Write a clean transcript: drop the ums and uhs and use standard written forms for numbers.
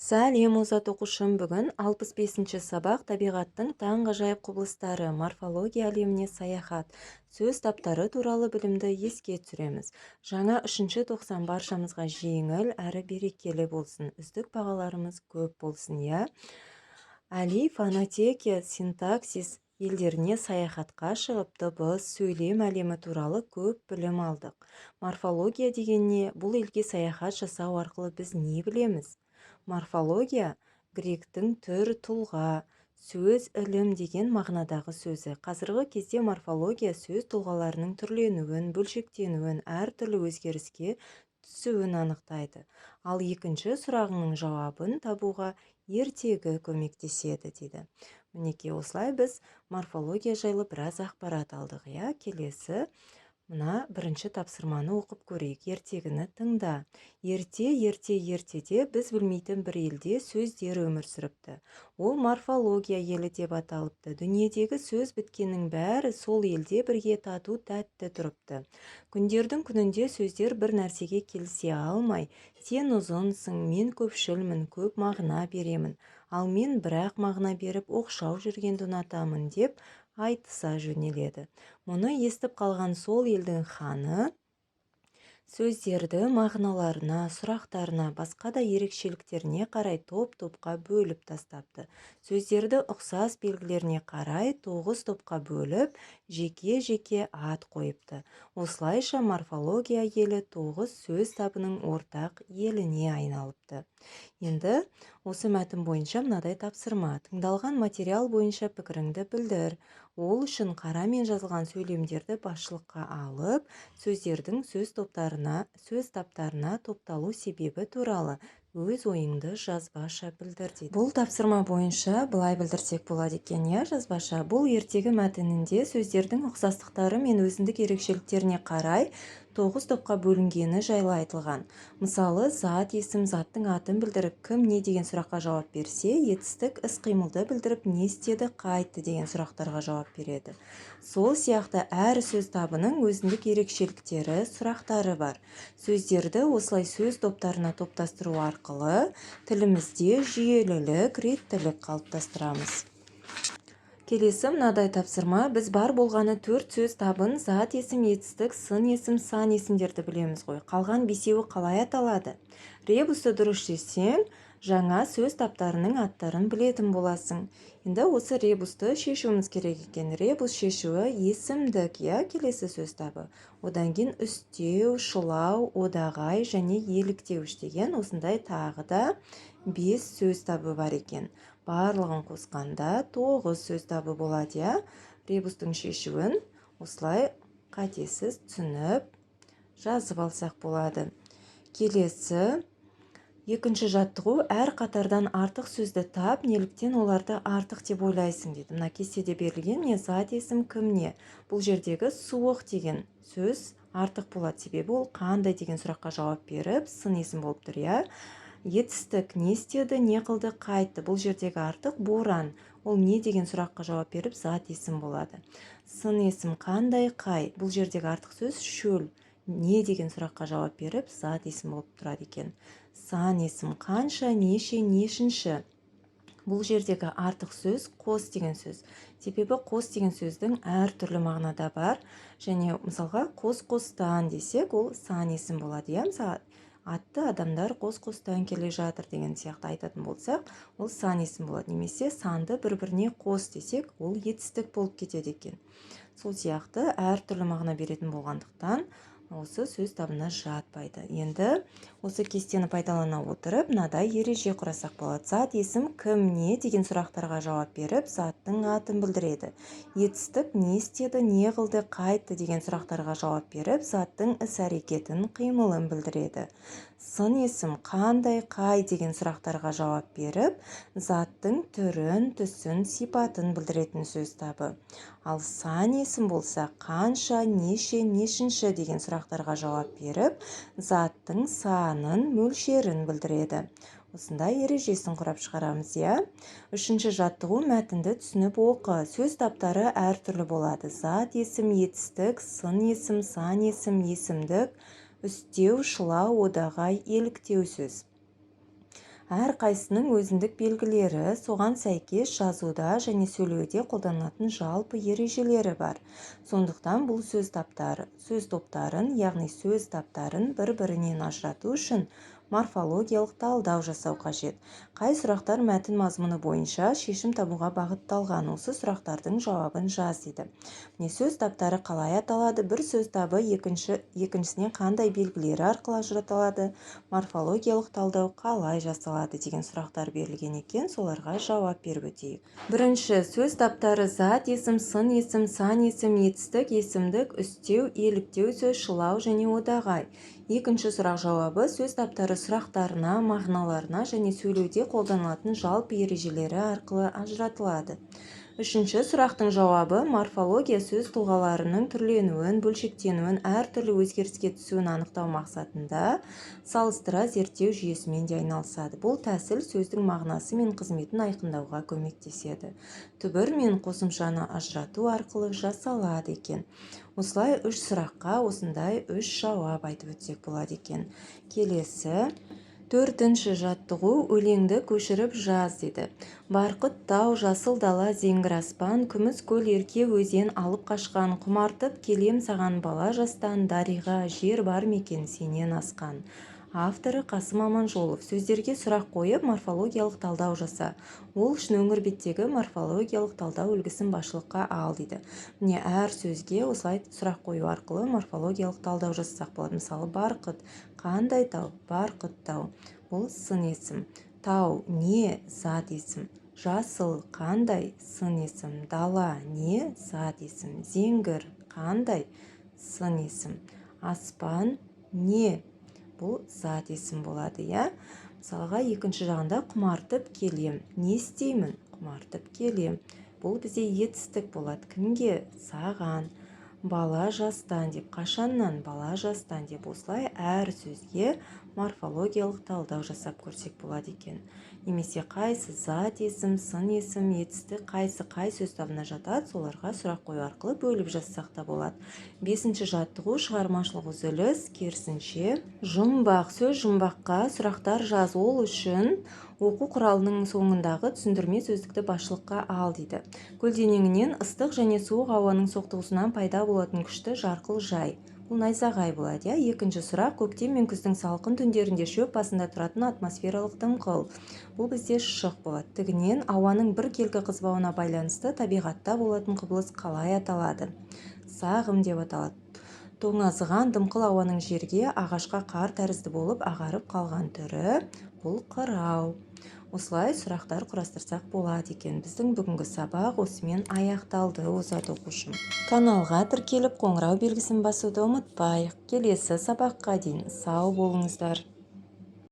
Сәлем, озат оқушым! Бүгін 65-ші сабақ: «Табиғаттың таңғажайып құбылыстары. Морфология әлеміне саяхат». Сөз таптары туралы білімді еске түсіреміз. Жаңа үшінші тоқсан баршамызға жеңіл әрі берекелі болсын, үздік бағаларымыз көп болсын, иә. Әли фонетика, синтаксис елдеріне саяхатқа шығып, дыбыс, сөйлем әлемі туралы көп білім алдық. Морфология деген не? Бұл елге саяхат жасау арқылы біз не білеміз? Морфология – гректің түр, тұлға, сөз, ілім деген мағынадағы сөзі. Қазіргі кезде морфология сөз тұлғаларының түрленуін, бөлшектенуін, әртүрлі өзгеріске түсуін анықтайды. Ал екінші сұрағыңның жауабын табуға ертегі көмектеседі, дейді. Мінекей, осылай біз морфология жайлы біраз ақпарат алдық, иә. Келесі мына бірінші тапсырманы оқып көрейік. Ертегіні тыңда. Ерте, ерте, ертеде біз білмейтін бір елде сөздер өмір сүріпті. Ол морфология елі деп аталыпты. Дүниедегі сөз біткеннің бәрі сол елде бірге тату тәтті тұрыпты. Күндердің күнінде сөздер бір нәрсеге келісе алмай, сен ұзынсың, мен көпшілмін, көп мағына беремін, ал мен бір-ақ мағына беріп, оқшау жүргенді ұнатамын деп айтыса жөнеледі. Мұны естіп қалған сол елдің ханы сөздерді мағыналарына, сұрақтарына, басқа да ерекшеліктеріне қарай топ-топқа бөліп тастапты. Сөздерді ұқсас белгілеріне қарай тоғыз топқа бөліп, жеке-жеке ат қойыпты. Осылайша морфология елі тоғыз сөз табының ортақ еліне айналыпты. Енді осы мәтін бойынша мынадай тапсырма: тыңдалған материал бойынша пікіріңді білдір. Ол үшін қарамен жазылған сөйлемдерді басшылыққа алып, сөздердің сөз таптарына топталу себебі туралы өз ойыңды жазбаша білдір, дейді. Бұл тапсырма бойынша былай білдірсек болады екен, иә, жазбаша. Бұл ертегі мәтінінде сөздердің ұқсастықтары мен өзіндік ерекшеліктеріне қарай тоғыз топқа бөлінгені жайлы айтылған. Мысалы, зат есім заттың атын білдіріп, кім, не деген сұраққа жауап берсе, етістік іс-қимылды білдіріп, не істеді, қайтті деген сұрақтарға жауап береді. Сол сияқты әр сөз табының өзіндік ерекшеліктері, сұрақтары бар. Сөздерді осылай сөз топтарына топтастыру арқылы тілімізде жүйелілік, реттілік қалыптастырамыз. Келесі мынадай тапсырма: біз бар болғаны төрт сөз табын – зат есім, етістік, сын есім, сан есімдерді білеміз ғой. Қалған бесеуі қалай аталады? Ребусты дұрыс шешсең, жаңа сөз таптарының аттарын білетін боласың. Енді осы ребусты шешуіміз керек екен. Ребус шешуі: есімдік, иә, келесі сөз табы. Одан кейін үстеу, шылау, одағай және еліктеуіш деген осындай тағы да бес сөз табы бар екен. Барлығын қосқанда тоғыз сөз табы болады, иә. Ребустың шешуін осылай қатесіз түсініп, жазып алсақ болады. Келесі екінші жаттығу: әр қатардан артық сөзді тап, неліктен оларды артық деп ойлайсың, дейді. Мына кестеде берілген не зат есім, кім, не. Бұл жердегі суық деген сөз артық болады, себебі ол қандай деген сұраққа жауап беріп, сын есім болып тұр, иә. Етістік не істеді, не қылды, қайтты. Бұл жердегі артық боран, ол не деген сұраққа жауап беріп, зат есім болады. Сын есім қандай, қай. Бұл жердегі артық сөз шөл, не деген сұраққа жауап беріп, зат есім болып тұрады екен. Сан есім қанша, неше, нешінші. Бұл жердегі артық сөз қос деген сөз, себебі қос деген сөздің әртүрлі мағынада бар. Және мысалға, қос қостан десек, ол сан есім болады, иә. Мысалы, атты адамдар қос қостан келе жатыр деген сияқты айтатын болсақ, ол сан есім болады. Немесе санды бір біріне қос десек, ол етістік болып кетеді екен. Сол сияқты әртүрлі мағына беретін болғандықтан, осы сөз табына жатпайды. Енді осы кестені пайдалана отырып, мынадай ереже құрасақ болады: зат есім кім, не деген сұрақтарға жауап беріп, заттың атын білдіреді. Етістік не істеді, не қылды, қайтты деген сұрақтарға жауап беріп, заттың іс әрекетін, қимылын білдіреді. Сын есім қандай, қай деген сұрақтарға жауап беріп, заттың түрін, түсін, сипатын білдіретін сөз табы. Ал сан есім болса, қанша, неше, нешінші деген сұрақтарға жауап беріп, заттың санын, мөлшерін білдіреді. Осындай ережесін құрап шығарамыз, иә. Үшінші жаттығу: мәтінді түсініп оқы. Сөз таптары әртүрлі болады: зат есім, етістік, сын есім, сан есім, есімдік, үстеу, шылау, одағай, еліктеу сөз. Әрқайсысының өзіндік белгілері, соған сәйкес жазуда және сөйлеуде қолданылатын жалпы ережелері бар. Сондықтан бұл сөз топтарын, яғни сөз таптарын бір-бірінен ажырату үшін морфологиялық талдау жасау қажет. Қай сұрақтар мәтін мазмұны бойынша шешім табуға бағытталған, осы сұрақтардың жауабын жаз дейді. Міне, сөз таптары қалай аталады, бір сөз табы екіншісінен қандай белгілері арқылы ажыратылады, морфологиялық талдау қалай жасалады деген сұрақтар берілген екен, соларға жауап беріп өтейік. Бірінші, сөз таптары зат есім, сын есім, сан есім, етістік, есімдік, үстеу, еліктеу сөз, шылау және одағай. Екінші сұрақ жауабы сөз таптары сұрақтарына, мағыналарына және сөйлеуде қолданылатын жалпы ережелері арқылы ажыратылады. Үшінші сұрақтың жауабы морфология сөз тұлғаларының түрленуін, бөлшектенуін, әртүрлі өзгеріске түсуін анықтау мақсатында салыстыра зерттеу жүйесімен де айналысады. Бұл тәсіл сөздің мағынасы мен қызметін айқындауға көмектеседі. Түбір мен қосымшаны ажырату арқылы жасалады екен. Осылай үш сұраққа осындай үш жауап айтып өтсек болады екен. Келесі төртінші жаттығу өлеңді көшіріп жаз дейді. Барқыт тау, жасыл дала, зеңгір аспан, күміс көл, ерке өзен алып қашқан, құмартып келем саған бала жастан, дариға жер бар ма екен сенен асқан. Авторы Қасым Аманжолов. Сөздерге сұрақ қойып, морфологиялық талдау жаса. Ол үшін өңір беттегі морфологиялық талдау үлгісін басшылыққа ал дейді. Міне, әр сөзге осылай сұрақ қою арқылы морфологиялық талдау жасасақ болады. Мысалы, барқыт қандай тау? Барқыт тау. Бұл сын есім. Тау не? Зат есім. Жасыл қандай? Сын есім. Дала не? Зат есім. Зеңгір қандай? Сын есім. Аспан не? Бұл зат есім болады, иә? Мысалға, екінші жағында құмартып келем. Не істеймін? Құмартып келем. Бұл бізде етістік болады. Кімге? Саған. Бала жастан деп, қашаннан? Бала жастан деп, осылай әр сөзге морфологиялық талдау жасап көрсек болады екен. Немесе қайсы зат есім, сын есім, етістік, қайсы қай сөз табына жатады, соларға сұрақ қою арқылы бөліп жазсақ та болады. Бесінші жаттығу шығармашылық үзіліс, керісінше жұмбақ. Сөз жұмбаққа сұрақтар жаз. Ол үшін оқу құралының соңындағы түсіндірме сөздікті басшылыққа ал дейді. Көлденеңінен ыстық және суық ауаның соқтығысуынан пайда болатын күшті жарқыл жай. Бұл найзағай болады, иә? Екінші сұрақ, көктем мен күздің салқын түндерінде шөп басында тұратын атмосфералық дымқыл. Бұл бізде шық болады. Тігінен ауаның біркелкі қызбауына байланысты табиғатта болатын құбылыс қалай аталады? Сағым деп аталады. Тоңазыған дымқыл ауаның жерге, ағашқа қар тәрізді болып ағарып қалған түрі бұл қырау. Осылай сұрақтар құрастырсақ болады екен. Біздің бүгінгі сабақ осымен аяқталды, озат оқушым. Каналға тіркеліп, қоңырау белгісін басуды ұмытпайық. Келесі сабаққа дейін сау болыңыздар.